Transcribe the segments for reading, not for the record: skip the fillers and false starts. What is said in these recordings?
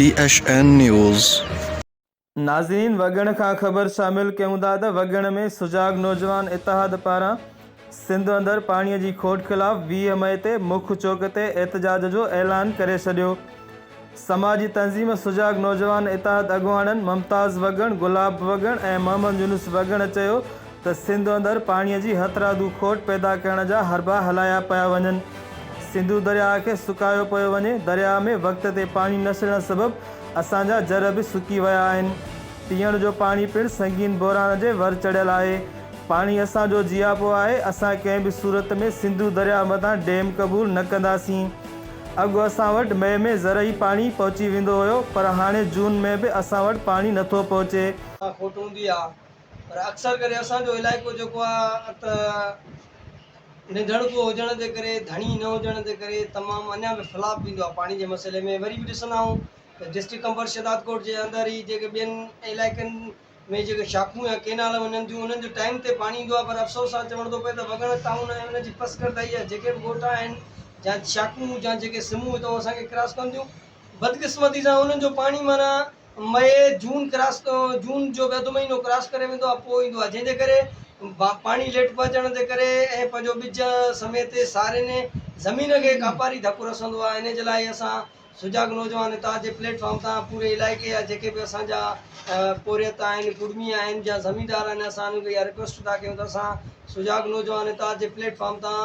T H N news. ناظرين وڳڻ کان خبر شامل ڪيون ٿا ته وڳڻ ۾ سجاڳ نوجوان اتحاد پاران سنڌ اندر پاڻي جي کوٽ خلاف 20 مئي تي مک چوڪ تي احتجاج جو اعلان ڪري ڇڏيو. سماجي تنظيم سجاڳ نوجوان اتحاد اڳواڻن ممتاز وڳڻ، گلاب وڳڻ ۽ محمد يونس وڳڻ چيو ته سنڌ اندر پاڻي جي هٿرادو کوٽ پيدا ڪرڻ جا حربا هلايا پيا وڃن، سنڌو درياهه کي سڪايو پيو وڃي، درياهه ۾ وقت تي پاڻي نه ڇڏڻ سبب اسان جا جر به سڪي ويا آهن، پيئڻ جو پاڻي پڻ سنگين بحران جي ور چڙهيل آهي، پاڻي اسان جو جياپو آهي، اسان ڪنهن به صورت ۾ سنڌو درياهه مٿان ڊيم قبول نه ڪنداسين. اڳ اسان وٽ مئي ۾ زرعي پاڻي پهچي ويندو هيو پر هاڻي جون ۾ به اسان وٽ پاڻي نٿو پهچي. کوٽ هوندي آ پر اڪثر ڪري اسان جو علائقو جيڪو آ ته ننڌڻڪو هجڻ جي ڪري ڌڻي نه هجڻ جي ڪري تمام اڃا به فلاپ ويندو آ پاڻي جي مسئلي ۾ وري به ڏسندا آهيون ته ڊسٽرڪٽ قمبر شهدادڪوٽ جي اندر ئي جيڪي ٻين علائقن ۾ جيڪي شاخون يا ڪينال وڃن ٿيون انهن جو ٽائيم تي پاڻي ايندو آ پر افسوس سان چوڻ ٿو پئي ته وڳڻ ٽائون ۽ ان جي پسگردائي جا جيڪي به ڳوٺ آهن يا شاخون يا جيڪي سمون هتان اسان کي ڪراس ڪن ٿيون بدقسمتي سان انهن جو پاڻي معنيٰ مئي جون ڪراس جون جو به اڌ مهينو ڪراس ڪري ويندو آهي پوء ايندو آهي جنهن جي ڪري پاڻي ليٽ پهچڻ جي ڪري ۽ پنهنجو ٻج سمي تي سارين زمين کي ڪاپاري ڌڪ رسندو آهي ان جي لاء اسان سجاڳ نوجوان اتحاد جي پليٽ فارم تان پوري علائقي جا جيڪي به اسان جا پورهيت آهن ڪڙمي آهن يا زميندار آهن اسان انهن کي اها رڪويسٽ ٿا ڪيون ته اسان سجاڳ نوجوان اتحاد جي پليٽ فارم تان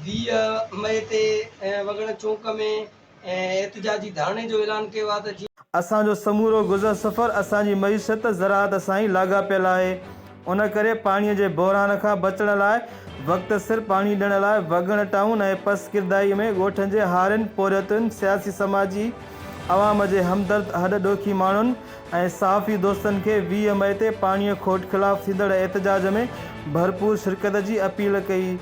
20 مئي تي وڳڻ چونڪ ۾ ۽ احتجاجي ڌرڻي جو اعلان ڪيو آهي ته جيئن. اسان جو سمورو گذر سفر اسان جي معيشت زراعت سان ئي لاڳاپيل آهي ان ڪري پاڻي جي بحران کان بچڻ لاء وقت سر پاڻي ڏيڻ لاء وڳڻ ٽائون ۽ پسگردائي ۾ ڳوٺن جي هارين، پورهيتن، سياسي سماجي عوام جي همدرد هڏ ڏوکي ماڻهن ۽ صحافي دوستن کي 20 مئي تي پاڻي کوٽ خلاف ٿيندڙ احتجاج ۾ ڀرپور شرڪت جي اپيل ڪئي.